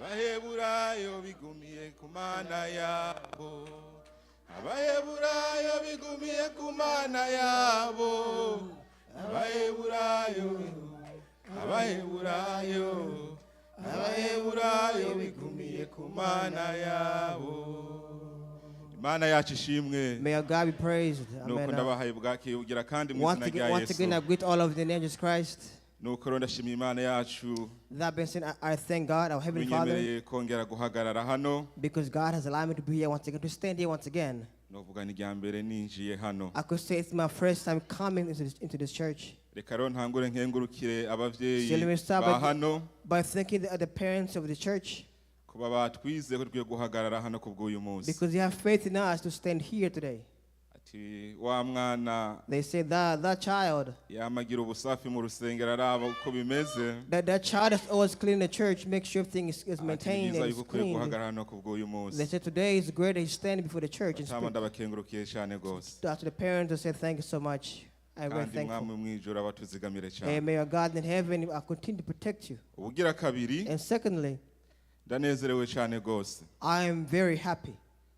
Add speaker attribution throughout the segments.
Speaker 1: Abaheburayo bigumiye ku Mana yabo, Abaheburayo bigumiye ku Mana yabo, Abaheburayo, Abaheburayo, Abaheburayo bigumiye ku Mana yabo. Imana yacu ishimwe.
Speaker 2: May our God be praised.
Speaker 1: Nuko
Speaker 2: Amen.
Speaker 1: ndabahaye bwakeye ugira kandi mu
Speaker 2: Once
Speaker 1: izina
Speaker 2: again,
Speaker 1: rya
Speaker 2: once again, I
Speaker 1: Yesu.
Speaker 2: greet all of you in the name of Jesus Christ.
Speaker 1: Nuko rero ndashimira Imana yacu
Speaker 2: That being said, I thank God, our Heavenly Father,
Speaker 1: binyemereye kongera guhagarara hano.
Speaker 2: Because God has allowed me to be here once again, to stand here once again.
Speaker 1: Novuga ni irya mbere ninjiye hano.
Speaker 2: I could say it's my first time coming into this church.
Speaker 1: Reka rero ntangure nkengurukire abavyeyi
Speaker 2: So let me start
Speaker 1: ba hano
Speaker 2: by thanking the parents of the church
Speaker 1: kuba batwize ko dukwiye guhagarara hano ku bw'uyu munsi.
Speaker 2: Because they have faith in us to stand here today.
Speaker 1: Ati wa mwana
Speaker 2: They say that that child,
Speaker 1: yamagira ubusafi mu rusengero araba uko bimeze.
Speaker 2: that child is always cleaning the church, make sure everything is
Speaker 1: Ati ni
Speaker 2: maintained
Speaker 1: byiza
Speaker 2: and is
Speaker 1: yuko ukwiye
Speaker 2: clean.
Speaker 1: guhagarara hano ku bw'uyu munsi.
Speaker 2: They say today is great that he's standing before the church and
Speaker 1: Tama
Speaker 2: speak
Speaker 1: ndabakengurukiye cyane rwose.
Speaker 2: to the parents and say thank you so much. I'm very
Speaker 1: Kandi
Speaker 2: thankful.
Speaker 1: mwami mwijuru abatuzigamire cyane.
Speaker 2: And may our God in heaven continue to protect you.
Speaker 1: Ubugira kabiri,
Speaker 2: And secondly,
Speaker 1: ndanezerewe cyane rwose
Speaker 2: I am very happy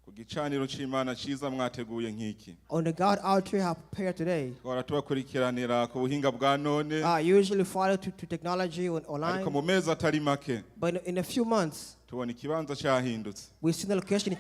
Speaker 1: ku gicaniro cy'Imana cyiza mwateguye nk'iki.
Speaker 2: On the God altar you have prepared today.
Speaker 1: Twahora tubakurikiranira ku buhinga bwa none,
Speaker 2: I usually follow to technology online,
Speaker 1: ariko mu mezi atari make
Speaker 2: but in a few months,
Speaker 1: tubona ikibanza cyahindutse.
Speaker 2: We see the location,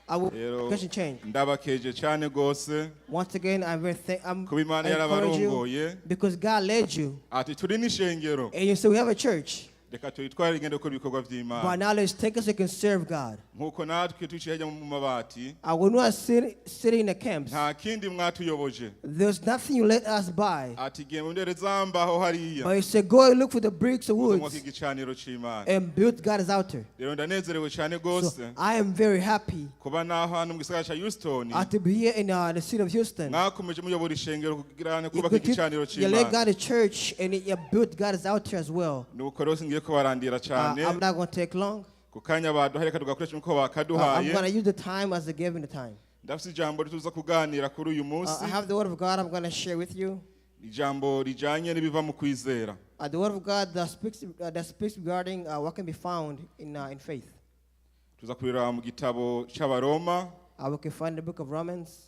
Speaker 2: our
Speaker 1: Rero
Speaker 2: location change.
Speaker 1: Ndabakeje cyane rwose
Speaker 2: Once again, I'm very
Speaker 1: kuba Imana
Speaker 2: I encourage you
Speaker 1: yarabarongoye
Speaker 2: because God led you.
Speaker 1: ati turi n'ishengero,
Speaker 2: And you say, we have a church.
Speaker 1: Reka tuyitware igende gukora ibikorwa by'Imana.
Speaker 2: But now let's take us so we can serve God.
Speaker 1: Nk'uko natwe twicaye hajya mu mabati,
Speaker 2: When we are sitting in the camps,
Speaker 1: nta kindi mwatuyoboje,
Speaker 2: there's nothing you let us buy.
Speaker 1: Ati genda mundere zambaho hariya,
Speaker 2: But you say, go and look for the bricks or
Speaker 1: mwaka
Speaker 2: woods
Speaker 1: igicaniro c'Imana.
Speaker 2: And build God's altar.
Speaker 1: Rero ndanezerewe cyane
Speaker 2: So
Speaker 1: rwose
Speaker 2: I am very happy
Speaker 1: kuba naho hano mu gisagara ca Houston
Speaker 2: to be here in the city of Houston.
Speaker 1: mwakomeje muyobora ishengero kugira ngo
Speaker 2: You,
Speaker 1: kubaka igicaniro
Speaker 2: you let
Speaker 1: c'Imana.
Speaker 2: God a church and you built God's altar as well.
Speaker 1: Nuko rero singiye kubarandira cyane.
Speaker 2: I'm not going to take long.
Speaker 1: Ku kanya baduhaye reka tugakoresha nkuko
Speaker 2: I'm
Speaker 1: bakaduhaye.
Speaker 2: going to use the time as they gave me the time.
Speaker 1: Ndafite ijambo rituza kuganira kuri uyu munsi,
Speaker 2: I have the word of God I'm going to share with you.
Speaker 1: Ijambo rijanye n'ibiva mu kwizera.
Speaker 2: The word of God that speaks regarding what can be found in faith.
Speaker 1: Tuza kuriraba mu gitabo c'Abaroma,
Speaker 2: We can find the book of Romans.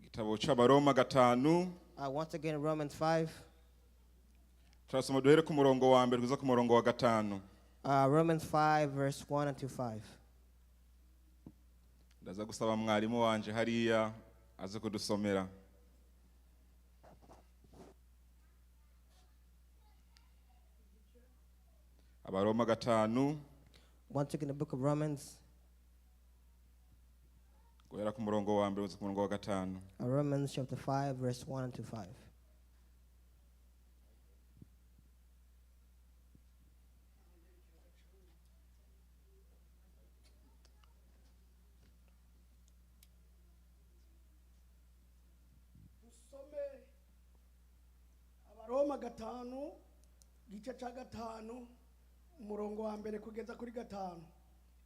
Speaker 1: Igitabo c'Abaroma 5.
Speaker 2: Once again, Romans 5.
Speaker 1: Turasoma duhere ku murongo wa mbere kuza ku murongo wa gatanu.
Speaker 2: Romans 5, verse 1 until 5.
Speaker 1: Ndaza gusaba mwarimu wanje hariya aze kudusomera. Abaroma 5,
Speaker 2: Once again, the book of Romans,
Speaker 1: guhera ku murongo wa mbere kuza ku murongo wa gatanu.
Speaker 2: Romans chapter 5, verse 1 until 5.
Speaker 3: Dusome Abaroma 5, igice cya 5, umurongo wa mbere kugeza kuri 5.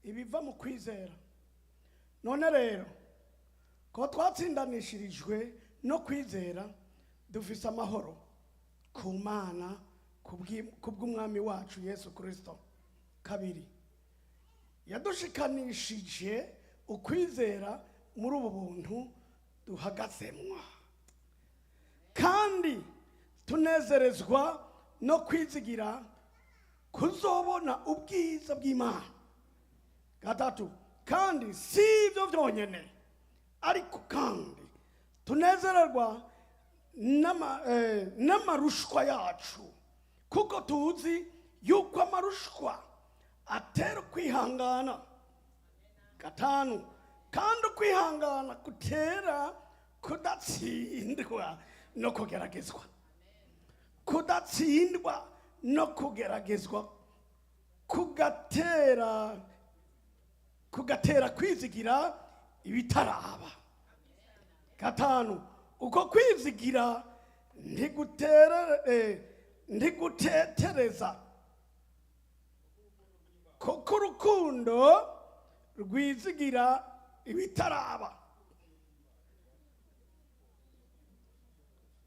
Speaker 3: Ibiva mu kwizera. None rero ko twatsindanishirijwe no kwizera, dufise amahoro ku Mana kubw'Umwami wacu Yesu Kirisito. Kabiri, yadushikanishije ukwizera muri ubu buntu duhagazemwo, kandi tunezerezwa no kwizigira kuzobona ubwiza bw'Imana. 3, kandi si ibyo byonyine, ariko kandi tunezererwa n'amarushwa yacu, kuko tuzi yuko amarushwa atera kwihangana. 5, kandi ukwihangana gutera kudatsindwa no kugeragezwa, kudatsindwa no kugeragezwa kugatera kwizigira ibitaraba. 5, uko kwizigira ntigutetereza, kuko urukundo rwizigira ibitaraba.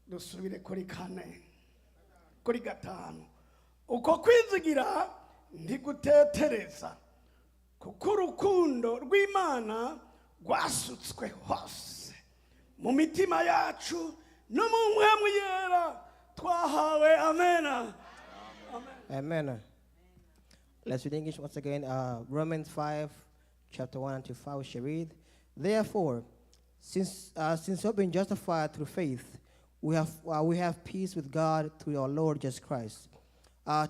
Speaker 3: Dusubire kuri 4, kuri 5. Uko kwizigira ntigutetereza, kuko urukundo rw'Imana rwasutswe hose mu mitima yacu no mu mpwemu yera twahawe. Amena.
Speaker 2: Amen. Let's read English once again. Romans 5, chapter 1 to 5, we shall read. "Therefore, since we have been justified through faith, we have peace with God through our Lord Jesus Christ,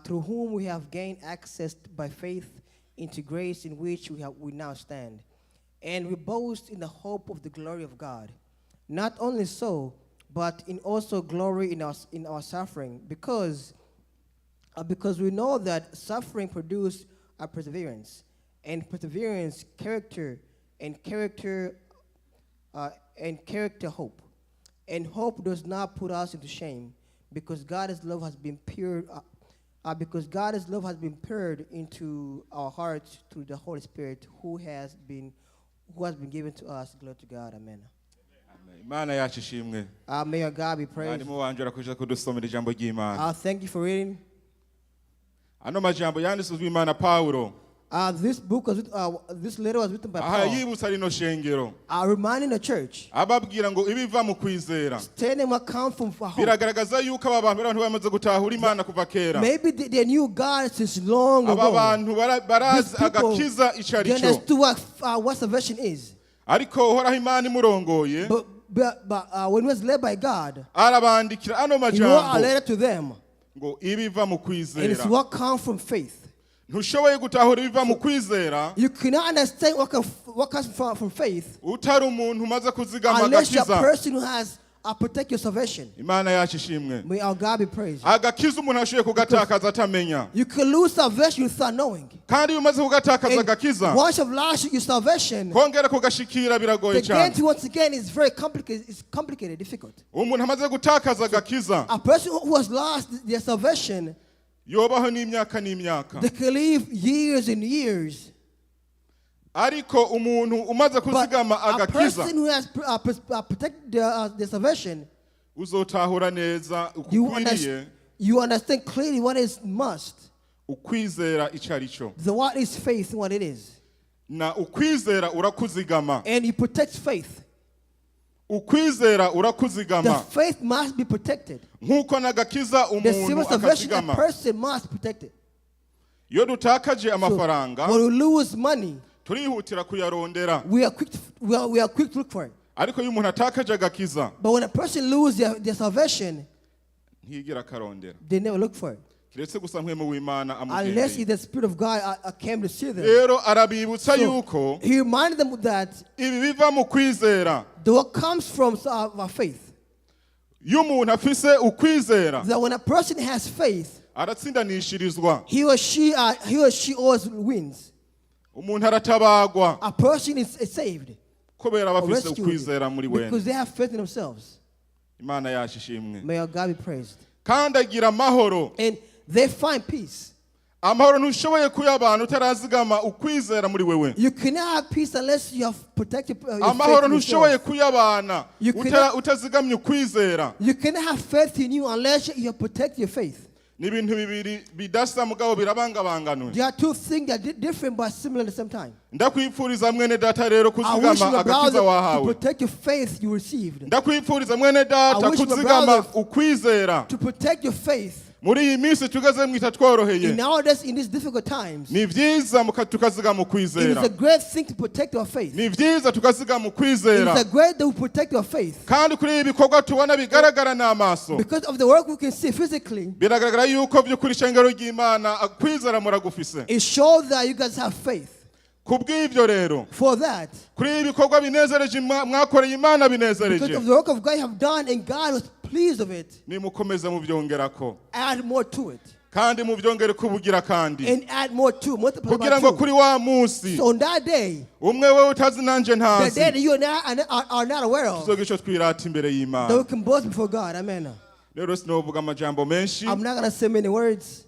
Speaker 2: through whom we have gained access by faith into grace in which we now stand. And we boast in the hope of the glory of God. Not only so, but in also glory in our suffering, because we know that suffering produces a perseverance, and perseverance character, and character hope, and hope does not put us into shame, because God's love has been poured into our hearts through the Holy Spirit, who has been given to us. Glory to God. Amen."
Speaker 1: Imana yacu ishimwe.
Speaker 2: May our God be praised.
Speaker 1: Mwarimu wanje urakoze kudusomera ijambo ry'Imana.
Speaker 2: Thank you for reading.
Speaker 1: Ano majambo yanditswe Imana Pawulo.
Speaker 2: This letter was written by
Speaker 1: Aha
Speaker 2: Paul,
Speaker 1: yibutsa rino shengero,
Speaker 2: reminding the church,
Speaker 1: ababwira ngo ibiva mu kwizera
Speaker 2: telling what comes from hope.
Speaker 1: Biragaragaza yuko aba bantu bari abantu bamaze gutahura Imana kuva kera.
Speaker 2: Maybe they knew God since long
Speaker 1: Aba
Speaker 2: ago.
Speaker 1: bantu barazi
Speaker 2: These people,
Speaker 1: agakiza ico ari
Speaker 2: they
Speaker 1: cyo.
Speaker 2: understood what salvation is.
Speaker 1: Ariko Uhoraho Imana imurongoye
Speaker 2: But when he was led by God,
Speaker 1: arabandikira ano
Speaker 2: he wrote a
Speaker 1: majambo
Speaker 2: letter to them.
Speaker 1: ngo ibiva mu
Speaker 2: And it's
Speaker 1: kwizera.
Speaker 2: what comes from faith.
Speaker 1: Ntushoboye gutahura ibiva mu kwizera
Speaker 2: You cannot understand what comes from faith
Speaker 1: utari umuntu umaze kuzigama
Speaker 2: unless you're a
Speaker 1: agakiza.
Speaker 2: person who has protect your salvation.
Speaker 1: Imana yacu ishimwe.
Speaker 2: May our God be praised.
Speaker 1: Agakiza umuntu ashoboye kugatakaza atamenya.
Speaker 2: You can lose salvation without knowing.
Speaker 1: Kandi iyo umaze kugatakaza
Speaker 2: And
Speaker 1: agakiza,
Speaker 2: once you've lost your salvation,
Speaker 1: kongera kugashikira biragoye
Speaker 2: the
Speaker 1: cyane.
Speaker 2: gain to once again is very complicated. It's complicated, difficult.
Speaker 1: Umuntu amaze gutakaza agakiza
Speaker 2: A person who has lost their salvation,
Speaker 1: yobaho n'imyaka n'imyaka.
Speaker 2: they can live years and years.
Speaker 1: Ariko umuntu umaze
Speaker 2: But
Speaker 1: kuzigama
Speaker 2: a
Speaker 1: agakiza
Speaker 2: person who has protected their salvation,
Speaker 1: uzotahura neza ukukwiriye
Speaker 2: you understand clearly what is must,
Speaker 1: ukwizera icyo ari cyo.
Speaker 2: the what is faith and what it is.
Speaker 1: Na ukwizera urakuzigama.
Speaker 2: And you protect faith.
Speaker 1: Ukwizera
Speaker 2: The
Speaker 1: urakuzigama
Speaker 2: faith must be protected.
Speaker 1: nk'uko n'agakiza
Speaker 2: The same
Speaker 1: umuntu
Speaker 2: salvation, a
Speaker 1: akazigama.
Speaker 2: person must protect it.
Speaker 1: Iyo dutakaje
Speaker 2: So,
Speaker 1: amafaranga
Speaker 2: when we lose money,
Speaker 1: turihutira kuyarondera.
Speaker 2: We are quick to look for it.
Speaker 1: Ariko iyo umuntu atakaje agakiza
Speaker 2: But when a person loses their salvation,
Speaker 1: ntiyigira akarondera
Speaker 2: they never look for it.
Speaker 1: Kiretse gusa mpwemu w'Imana
Speaker 2: Unless
Speaker 1: amugendeye.
Speaker 2: if the Spirit of God came to see them.
Speaker 1: Rero arabibutsa
Speaker 2: So,
Speaker 1: yuko
Speaker 2: he reminded them that
Speaker 1: ibi biva mu kwizera.
Speaker 2: the what comes from our faith.
Speaker 1: Iyo umuntu afise ukwizera
Speaker 2: That when a person has faith,
Speaker 1: aratsindanishirizwa.
Speaker 2: He or she always wins.
Speaker 1: Umuntu aratabagwa
Speaker 2: A person is saved
Speaker 1: kubera aba
Speaker 2: or
Speaker 1: afise
Speaker 2: rescued
Speaker 1: ukwizera muri wene.
Speaker 2: because they have faith in themselves.
Speaker 1: Imana yacu ishimwe.
Speaker 2: May our God be praised.
Speaker 1: Kandi agira amahoro.
Speaker 2: And they find peace.
Speaker 1: Amahoro ntushoboye kuyabana utarazigama ukwizera muri wewe.
Speaker 2: You cannot have peace unless you have protected your faith
Speaker 1: Amahoro
Speaker 2: in
Speaker 1: ntushoboye
Speaker 2: yourself.
Speaker 1: kuyabana
Speaker 2: You
Speaker 1: utazigamye ukwizera.
Speaker 2: You cannot have faith in you unless you protect your faith.
Speaker 1: Ni ibintu bibiri bidasa mugabo birabangabanganwe.
Speaker 2: There are two things that are different but similar at the same time.
Speaker 1: Ndakwipfuriza mwene data rero
Speaker 2: I wish
Speaker 1: kuzigama
Speaker 2: my
Speaker 1: agakiza
Speaker 2: brother to
Speaker 1: wahawe.
Speaker 2: protect your faith you received.
Speaker 1: Ndakwipfuriza mwene data
Speaker 2: I wish my
Speaker 1: kuzigama
Speaker 2: brother
Speaker 1: ukwizera.
Speaker 2: to protect your faith.
Speaker 1: Muri iyi minsi tugeze mwitatworoheye
Speaker 2: In nowadays, in these difficult times,
Speaker 1: ni byiza tukazigama
Speaker 2: it is
Speaker 1: ukwizera.
Speaker 2: a great thing to protect our faith.
Speaker 1: Ni byiza tukazigama
Speaker 2: It
Speaker 1: ukwizera.
Speaker 2: is a great that we protect our faith.
Speaker 1: Kandi kuri ibi bikorwa tubona bigaragara n'amaso
Speaker 2: Because of the work we can see physically,
Speaker 1: biragaragara yuko by'ukuri ishengero ry'Imana kwizera muragufise.
Speaker 2: it shows that you guys have faith.
Speaker 1: Ku bw'ibyo rero
Speaker 2: For that,
Speaker 1: kuri ibi bikorwa binezereje mwakoreye Imana binezereje
Speaker 2: because of the work of God you have done and God was pleased of it,
Speaker 1: nimukomeze mubyongerako
Speaker 2: add more to it.
Speaker 1: Kandi mubyongere kubugira kandi
Speaker 2: And add more to, multiply by
Speaker 1: kugira ngo
Speaker 2: two.
Speaker 1: kuri wa munsi
Speaker 2: So on that day,
Speaker 1: umwe we utazi nanje
Speaker 2: the
Speaker 1: ntazi
Speaker 2: day that you and I are not aware of,
Speaker 1: tuzogira icyo twirata imbere
Speaker 2: that
Speaker 1: y'Imana.
Speaker 2: we can boast before God. Amen.
Speaker 1: Rero sinovuga amajambo menshi.
Speaker 2: I'm not going to say many words.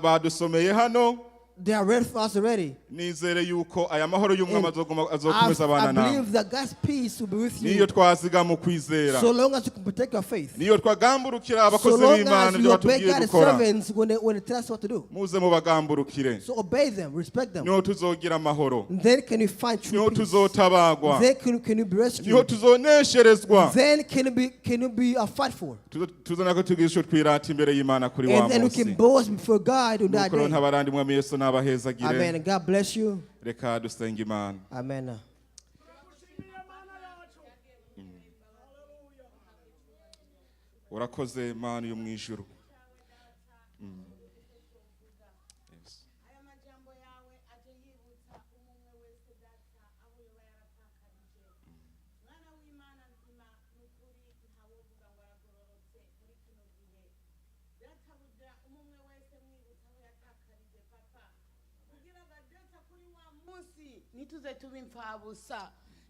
Speaker 1: Badusomeye hano.
Speaker 2: They are ready for us already.
Speaker 1: Nizere yuko aya mahoro y'umwami
Speaker 2: And
Speaker 1: azokomeza
Speaker 2: I
Speaker 1: abana nawe
Speaker 2: believe that God's peace will be with
Speaker 1: niyo
Speaker 2: you
Speaker 1: twaziga mu kwizera
Speaker 2: so long as you can protect your faith.
Speaker 1: niyo twagamburukira
Speaker 2: So
Speaker 1: abakozi
Speaker 2: long
Speaker 1: b'Imana
Speaker 2: as
Speaker 1: ibyo
Speaker 2: you obey
Speaker 1: batubwiye
Speaker 2: God's
Speaker 1: gukora
Speaker 2: servants when they tell us what to do.
Speaker 1: muze mubagamburukire
Speaker 2: So obey them, respect them.
Speaker 1: niho tuzogira amahoro
Speaker 2: And then can you find true
Speaker 1: niho
Speaker 2: peace?
Speaker 1: tuzotabagwa
Speaker 2: Then can you be
Speaker 1: niho
Speaker 2: rescued?
Speaker 1: tuzonesherezwa
Speaker 2: Then can you be fight for?
Speaker 1: Tuzona ko tugira ico twirata imbere y'Imana kuri wa
Speaker 2: And then we
Speaker 1: munsi
Speaker 2: can boast before God on that
Speaker 1: nuko rero
Speaker 2: day.
Speaker 1: ntabarandi mwami Yesu nabahezagire
Speaker 2: Amen. God bless you.
Speaker 1: Reka dusenge Imana.
Speaker 2: Amen.
Speaker 1: Urakoze Mana yo mu ijuru. Yes.
Speaker 4: Aya majambo yawe aje yibutsa umwe wese data aho yoba yaratakarije mwana w'Imana nzima ni ukuri ntawovuga ngo aragororotse muri kino gihe databuja umwe wese mwibutsa aho yatakarije papa kugira ngo data kuri wa munsi ntituze tuba imfabusa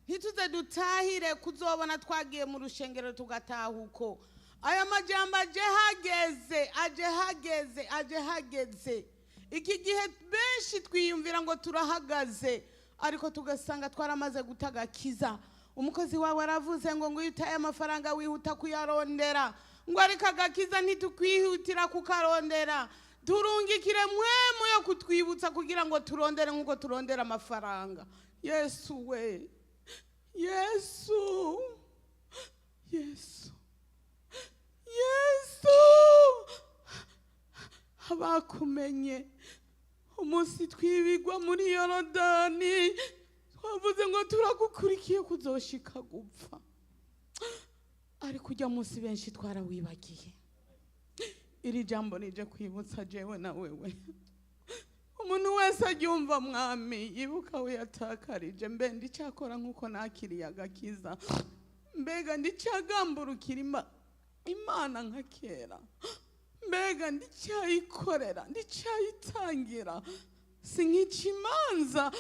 Speaker 4: ntituze dutahire kuzobona twagiye mu rushengero tugataha uko aya majambo aje hageze aje hageze aje hageze iki gihe benshi twiyumvira ngo turahagaze ariko tugasanga twaramaze guta agakiza umukozi wawe aravuze ngo ngo iyo utaye amafaranga wihuta kuyarondera ngo ariko agakiza ntitukwihutira kukarondera turungikire mwemu yo kutwibutsa kugira ngo turondere nk'uko turondera amafaranga. Yesu we, Yesu, Yesu, Yesu, abakumenye umunsi twibigwa muri Yorodani twavuze ngo turagukurikiye kuzoshika gupfa ariko ujya munsi benshi twarawibagiye. Iri jambo rije kwibutsa jewe na wewe umuntu wese aryumva mwami yibuka we yatakarije mbe ndicyakora nk'uko nakiriye agakiza mbega ndicyagamburukira Imana nka kera mbega ndicyayikorera ndicyayitangira sinkica.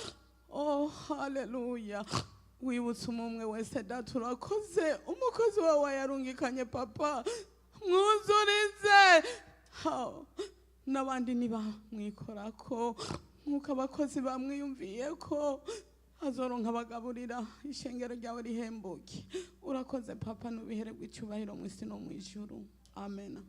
Speaker 4: Oh haleluya wibutse umwe wese data urakoze umukozi wawe yarungikanye papa mwuzurize n'abandi ntibamwikorako nk'uko abakozi bamwiyumviye ko azoronka abagaburira ishengero ryawe rihembuke. Urakoze papa nubihererwe icyubahiro mu isi no mu ijuru. Amen.